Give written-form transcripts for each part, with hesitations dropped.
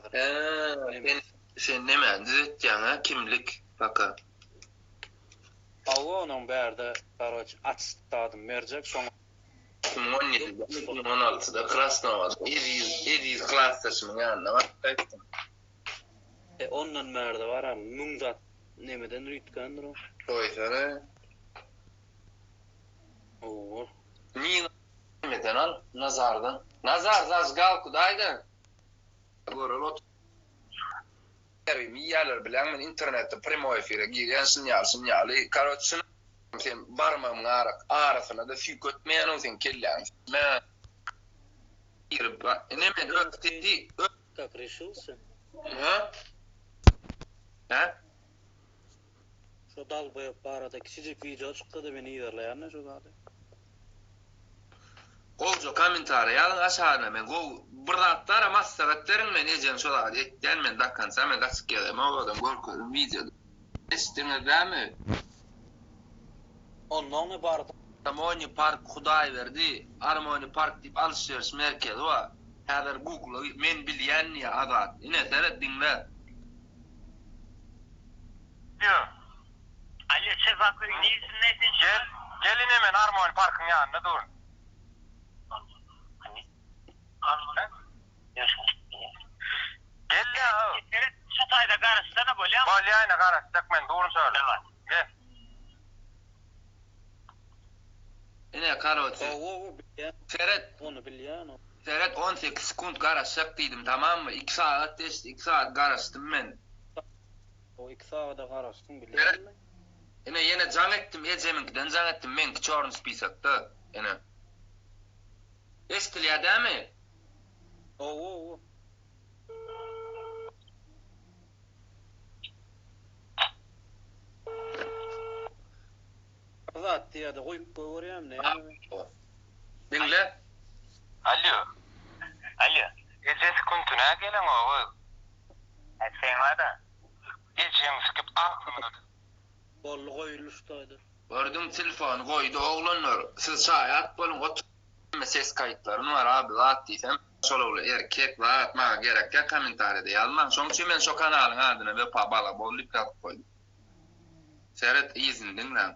Häzir. Hä, sen sen nemäni düzetýäň-ä, kimlik paka. Hawa onuň bärde karoç atstatadym berjek şoňa. 2017-de, 2016-da Krasnowada Eziz, Eziz klasdaşymyň ýanyna baryp gaýtdym. E ondan bärde baram müň zat nemeden üýtgändir o. Goýsana. Hawa. Nina nemeden al, Nazardan. Nazar zažgalku daý-da. Göreli otur. Ýerimi iýýärler bileňmi men internetde primoý efire girýän şun ýaly şun ýaly karoç şun sen barmagymyň ara arasynada süýketmeýän oň seň kelläňi s-me girip ine men öz sesi öz Как решился? Hä? Hä? Şo dalboýop barada kiçijik wideo çyksa-da men yzarlaýan-da şo zady. Gowja komentariýa ýazyň aşagyna men gowy bir zatlara maslahat beriň men ejem şo zady etýän men do konca men gaçyp gezemok odam görkezdim wideoda eşitdiňiz dämi. Onnoň ne bardy. Armoni park Hudaýberdi Armoni park diýip alyş-beriş merkezi bar häzir gugla men bilýän diýýär Azat ine seret diňle. Ýo. Alýo Çepaköýüň niresinde sen şu Gel, gel ine men Armoni parkyň ýanynda durun. Hany? Armoni. Gel-le how. Seret şu taýda garaşsana bolýamy? Bolýa ine garaşjak men durun şöyle. Gel. Ine karoçe. Hawa hawa bilýän. Seret. Ony bilýän. Seret 18 sekunt garaşjak diýdim tamammy? 2 sagat geçdi 2 sagat garaşdym men. O 2 sagada garaşdyň bilýänmi? Ine ýene jaň etdim ejemiňkiden jaň etdim meňki çorny spisokda ine. Eşdilýä dämi? Hawa hawa. Bir zat diýýärde goýup goýberýärmi näme? Diňle. Alýo. Alýo. Ejesi küntünä geleňok öz. Hä seň bada. Ejeň sikip agzyňy. Boldy goýuldy şu taýda. Gördüň telefony goýdy oglanlar siz şaýat boluň otur hemme ses kaýtlarym bar abi zat diýsem şol oglan erkek zat maňa gerek däl kommentariýada ýazmaň şoň üçin men şo kanalyň adyna Wepa Balabol diýip ýazyp goýdum seret yzyny diňläň.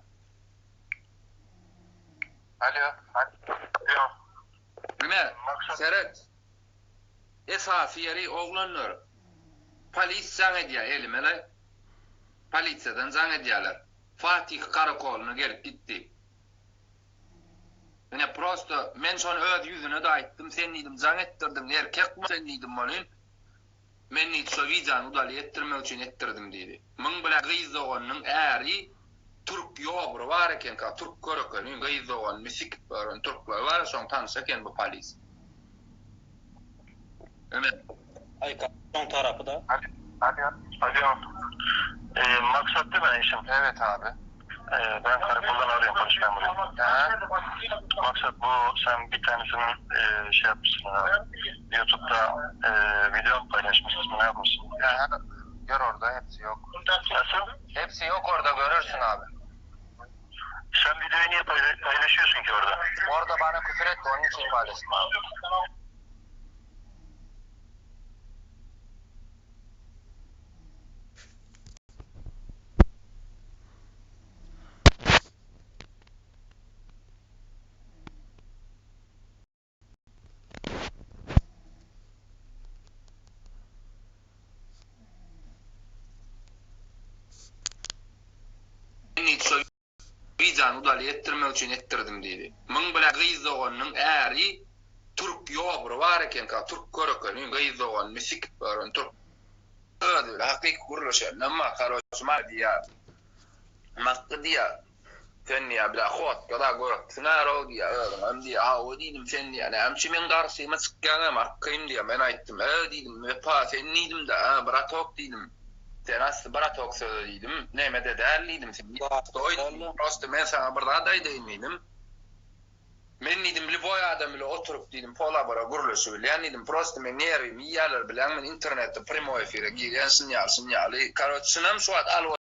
Alýo. Alýo. Ine seret esasy ýeri oglanlar polis jaň edýär elime le polisiýadan jaň edýärler Fatih karakolyna gelip git diýip. Ine prosto men şony öz ýüzüne-de aýtdym, sen diýdim jaň etdirdiň, erkekmi sen diýdim welin, men diýdi şo wideony udaly etdirmek üçin etdirdim diýdi. Muň bilen gyz doganynyň äri türk ýobry bar ekenka, türk körekeni, gyz doganyny sikip ýören türkler bar, şoň tanyşy eken bu polis. Ine. Aý soň tarapy da. Alo. Alo. Ee, maksat değil mi işim? Evet abi. Ee, ben karakoldan arıyorum polis memuruyum. Aha. Maksat bu sen bir tanesinin e, şey yapmışsın herhalde. YouTube'da e, video paylaşmışsın ne yapmışsın? Aha. Gör orada hepsi yok. Nasıl? Hepsi yok orada görürsün abi. Sen videoyu niye payla- paylaşıyorsun ki orada? Orada bana küfür etti onun için paylaştım abi. Men diýdi şo wideony udaly etdirmek üçin etdirdim diýdi. Muň bilen gyz doganynyň äri türk ýobry bar ekenka türk körekeni gyz doganyny sikip ýören türk. Özi bilen hakyky gürleşeninem bar karoçe maňa diýýär Makgy diýýär sen diýýär bile hotka da görüpsiň ärow diýýär özüňem diýýär hawa diýdim sen diýýär näme üçin meň garşyma çykýaň Makgym diýýär men aýtdym e diýdim Wepa sen diýdim-de bratok diýdim sen asly bratok söze diýdim nemede däl diýdim sen stoý diýdim prosto men saňa bir zat aýdaýyn diýdim Men diýdim lýuboý adam bile oturyp diýdim polabora gürleşibilýän diýdim prosto meň nerwimi iýýärler bileňmi internetde primoý efire girýän şun ýaly şun ýaly karoç şunam şu wagt alyp.